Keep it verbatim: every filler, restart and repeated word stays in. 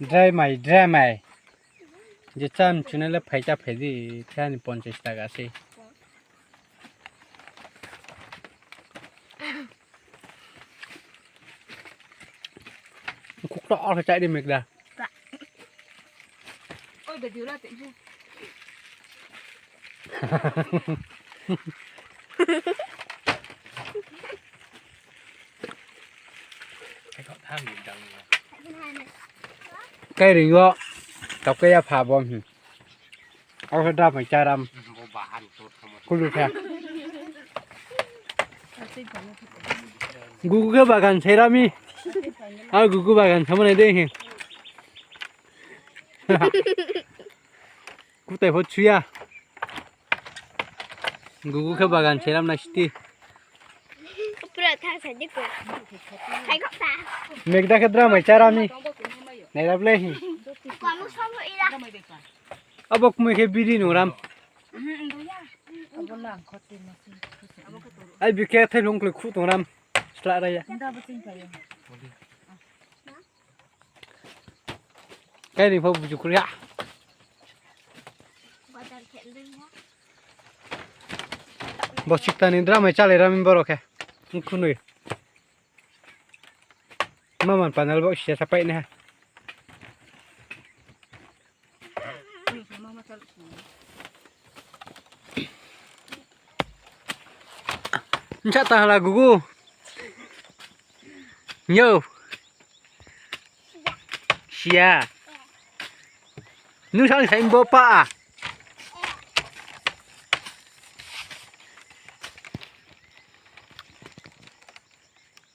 Dramai, dramai. Je chá mchu nai le phai chá phai di, chá ni ponchas taka sei. Khukto khe chá di mekda. Kairing yo, tau khe ya pha bom hi. Abo khe dramai cháram. Kulu khe. Gugu khe bagan saira mi. Aro gugu bagan samo nai dei hi. Kutai pho chu ya. Gugu khe bagan sairam nai siti. Mekda khe dramai chára mi. Nairap le hi. Abo kmui khe biri nung ram. Ai bi khe thailung kloi khu tong ram. Sla ra ya. Kairing pho buju kri ha. Bo sikta ni dramai chálai ra mi borok khe. Khunui. Maman panel bo sia sapai nai ha. Nsa ta hala gugu. Yo. Sia. Nung sang sai bo pa a.